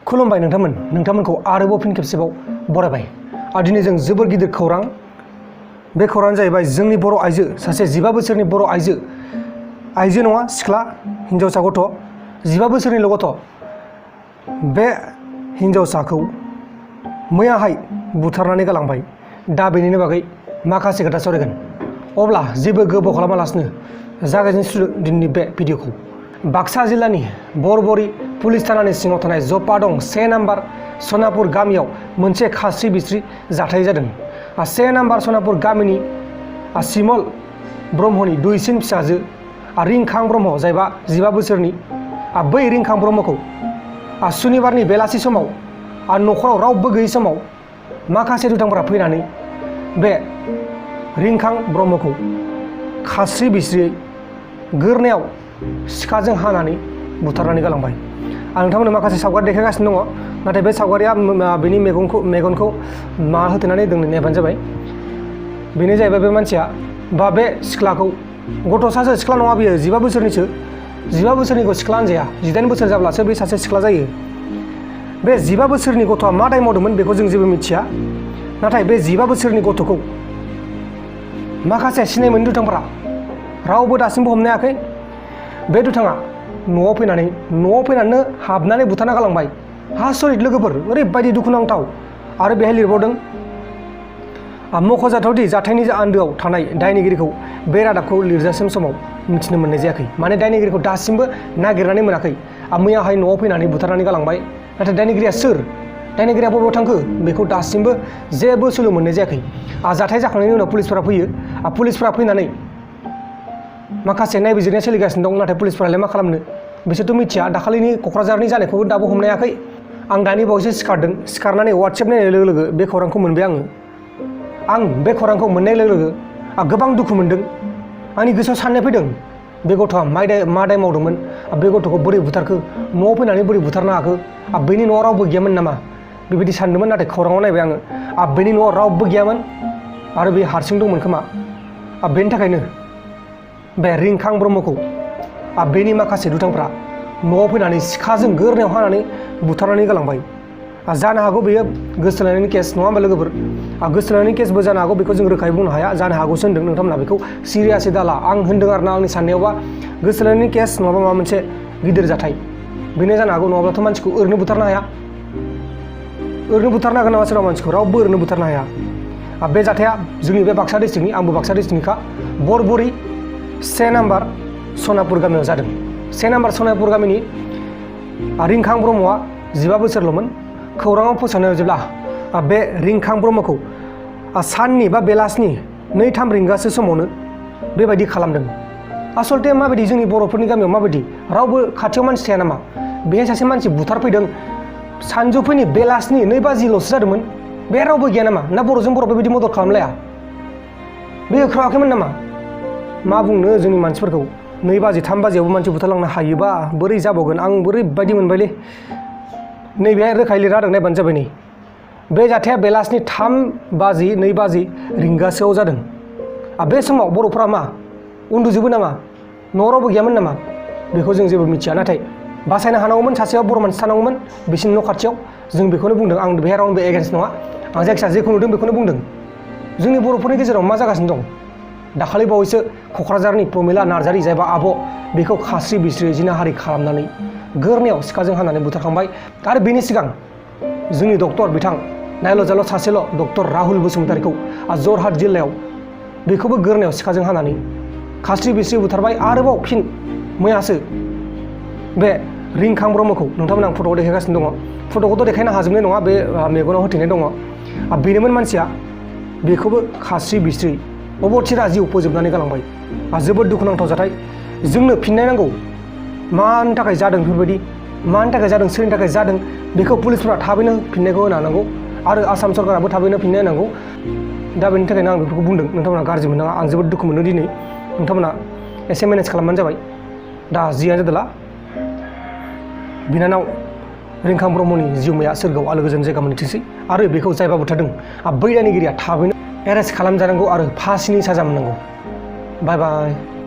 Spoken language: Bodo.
खुलुमबाय नोंथांमोनखौ आरोबाव फिन खेबसेबाव बरायबाय। दिनै जों जोबोर गिदिर खौरां, बे खौराङानो जाहैबाय जोंनि बर' आइजो, सासे 15 बोसोरनि बर' आइजो नङा सिख्ला, हिन्जावसा गथ', 15 बोसोरनिल' गथ'। बे हिन्जावसाखौ मैयाहाय बुथारनानै गालांबाय। दा बेनिनो बागै माखासे खोथा सावरायगोन। अब्ला जेबो गोबाव खालामालासिनो जागायजेनसै दिनैनि बे भिडिअखौ। बाक्सा जिल्लानि बरबरि पुलिस थानानि सिङाव थानाय जपा दं 1 नाम्बार सनापुर गामियाव मोनसे खास्रि बिस्रि जाथाय जादों। 1 नाम्बार सनापुर गामिनि सिमल ब्रह्मनि दुइसिन फिसाजो रिंखां ब्रह्म, जायबा 15 बोसोरनि, बै रिंखां ब्रह्मखौ सुनिबारनि बेलासि समाव न'खराव रावबो गैयै समाव माखासे दुथांफोरा फैनानै बे रिंखां ब्रह्मखौ खास्रि बिस्रियै गोरनायाव सिखाजों हानानै बुथारनानै गालांबाय। आं नोंथांमोननो माखासे सावगारि देखायगासिनो दङ, नाथाय बे सावगारिया बेनि मेगनखौ मा होथेनानै दोननो नेबानो जाबाय। बेनो जाहैबाय बे मानसिया बा बे सिख्लाखौ, गथ'सासो, सिख्ला नङा बियो, 15 बोसोरनिसो। 15 बोसोरनिखौ सिख्ला होनजाया, 18 बोसोर जाब्लासो बे सासे सिख्ला जायो। बे 15 बोसोरनि गथ'आ मा दाय मावदोंमोन बेखौ जों जेबो मिथिया। नाथाय बे 15 बोसोरनि गथ'खौ माखासे सिनाय मोनै दुथांफोरा रावबो दासिमबो हमनो हायाखै। बे दुथाङा न'आव फैनानै हाबनानै बुथारना गालांबाय। आसरित लोगोफोर, ओरैबायदि दुखुनांथाव। आरो बेहाय लिरबावदों, मख'जाथावदि जाथायनि आन्दोआव थानाय दायनिगिरिखौ बे रादाबखौ लिरजासिम समाव मिथिनो मोननाय जायाखै। माने दायनिगिरिखौ दासिमबो नागिरनानै मोनाखै। मैयाहाय न'आव फैनानै बुथारनानै गालांबाय, नाथाय दायनिगिरिया सोर, दायनिगिरिया बबेयाव थांखो बेखौ दासिमबो जेबो सोलो मोननाय जायाखै। जाथाय जाखांनायनि उनाव पुलिसफोरा फैयो। पुलिसफोरा फैनानै माखासे नायबिजिरनाया सोलिगासिनो दं, नाथाय पुलिसफोरालाय मा खालामनो, बिसोरथ' मिथिया। दाखालिनि क'क्राझारनि जानायखौबो दाबो हमनो हायाखै। आं दानि बावैसो सिखारनानै वाट्सएप नायनाय लोगो लोगो बे खौरांखौ मोनबाय आं बे खौरांखौ मोननाय लोगो लोगो गोबां दुखु मोनदों। आंनि गोसोआव साननाय फैदों, बे गथ'आ मा दाय मावदोंमोन, बे गथ'खौ बोरै बुथारखो, न'आव फैनानै बोरै बुथारनो हाखो, बेनि न'आव रावबो गैयामोन नामा, बेबायदि सानदोंमोन। नाथाय खौराङाव नायबाय आङो, बेनि न'आव रावबो गैयामोन आरो बे हारसिं दंमोन खोमा। बेनि थाखायनो बे रिंखां ब्रह्मखौ बेनि माखासे दुथांफ्रा न'आव फैनानै सिखाजों गोरनायाव हानानै बुथारनानै गालांबाय। जानो हागौ बेयो गोसोथोलायनायनि केस, नङा होमबा लोगोफोर? गोसोथोलायनायनि केसबो जानो हागौ, बेखौ जों रोखायै बुंनो हाया। जानो हागौसो होन्दों, नोंथांमोना बेखौ सिरियासै दाला। आं होन्दों आरोना, आंनि साननायावबा गोसोथोलायनायनि केस नङाबा माबा मोनसे गिदिर जाथाय बेनो जानो हागौ। नङाब्लाथ' मानसिखौ ओरैनो बुथारनो हाया। ओरैनो बुथारनो हागोन नामा सोरबा मानसिखौ? रावबो ओरैनो बुथारनो हाया। बे जाथाया जोंनि बे बाक्सा डिस्ट्रिक्टनि, आंबो बाक्सा डिस्ट्रिक्टनिखा, बरबरि 1 नाम्बार सनापुर गामियाव जादों। 1 नाम्बार सनापुर गामिनि रिंखां ब्रह्मआ 15 बोसोरल'मोन। खौराङाव फोसावनायाव जेब्ला बे रिंखां ब्रह्मखौ साननि बा बेलासिनि 2-3 रिंगासो समावनो बेबायदि खालामदों। आसलथे माबायदि जोंनि बर'फोरनि गामियाव माबायदि रावबो खाथियाव मानसि थाया नामा? बेहाय सासे मानसि बुथारफैदों, सानजौफुनि बेलासिनि 2 बाजिल'सो जादोंमोन। बे रावबो गैया नामा? ना बर'जों बर' बेबायदि मदद खालामलाया? बे होख्रावाखैमोन नामा? मा बुंनो जोंनि मानसिफोरखौ, 2 बाजि 3 बाजियावबो मानसि बुथारलांनो हायोबा बोरै जाबावगोन? आं बोरैबायदि मोनबायलै। नैबेहाय रोखायै लिरना होदों, नायबानो जाबाय। नै बे जाथाया बेलासिनि 2 बाजि रिंगासोआव जादों। बे समाव बर'फोरा मा उन्दुजोबो नामा? न'आव रावबो गैयामोन नामा? बेखौ जों जेबो मिथिया। नाथाय बासायनो हानांगौमोन, सासेयाव बर' मानसि थानांगौमोन बिसिनि न' खाथियाव। जों बेखौनो बुंदों। आं बेहाय रावनोबो एगेन्स्ट नङा, आं जायखिजाया जेखौ नुदों बेखौनो बुंदों। जोंनि बर'फोरनि गेजेराव मा जागासिनो दं? दाखालि बावैसो क'क्राझारनि प्रमिला नार्जारि, जायबा आब', बेखौ खास्रि बिस्रि जिनाहारि खालामनानै गोरनायाव सिखाजों हानानै बुथारखांबाय। आरो बेनि सिगां जोंनि डक्टर, बिथां नायल' जाल' सासेल' डक्टर राहुल बसुमतारीखौ जरहाट जिल्लायाव बेखौबो गोरनायाव सिखाजों हानानै खास्रि बिस्रि बुथारबाय। आरोबाव फिन मैयासो बे रिंखां ब्रह्मखौ, नोंथांमोना आं फट'आव देखायगासिनो दङ। फट'खौथ' देखायनो हाजोबनाय नङा, बे मेगनाव होथेनाय दङ। बेनोमोन मानसिया, बेखौबो खास्रि बिस्रि अबथिरा जिउ फोजोबनानै गालांबाय। जोबोद दुखुनांथाव जाथाय। जोंनो फिननाय नांगौ। मानि थाखाय जादों बेफोरबायदि, मानि थाखाय जादों, सोरनि थाखाय जादों, बेखौ पुलिसफोरा थाबैनो फिननायखौ होनो हानांगौ आरो आसाम सरकाराबो थाबैनो फिननाय होनांगौ। दा बेनि थाखायनो आं बेफोरखौ बुंदों। नोंथांमोना गाज्रि मोननाङा, आं जोबोद दुखु मोनदों दिनै। नोंथांमोना एसे मेनेज खालामबानो जाबाय। दा जियानो जादोला, बिनानाव रिंखां ब्रह्मनि जिउमाया सोरगोआव आलो गोजोन जायगा मोनथोंसै। आरो बेखौ जायबा बुथारदों बै दायनिगिरिया थाबैनो एरेस्ट खालामजानांगौ आरो फासिनि साजा मोननांगौ। बाय बाय।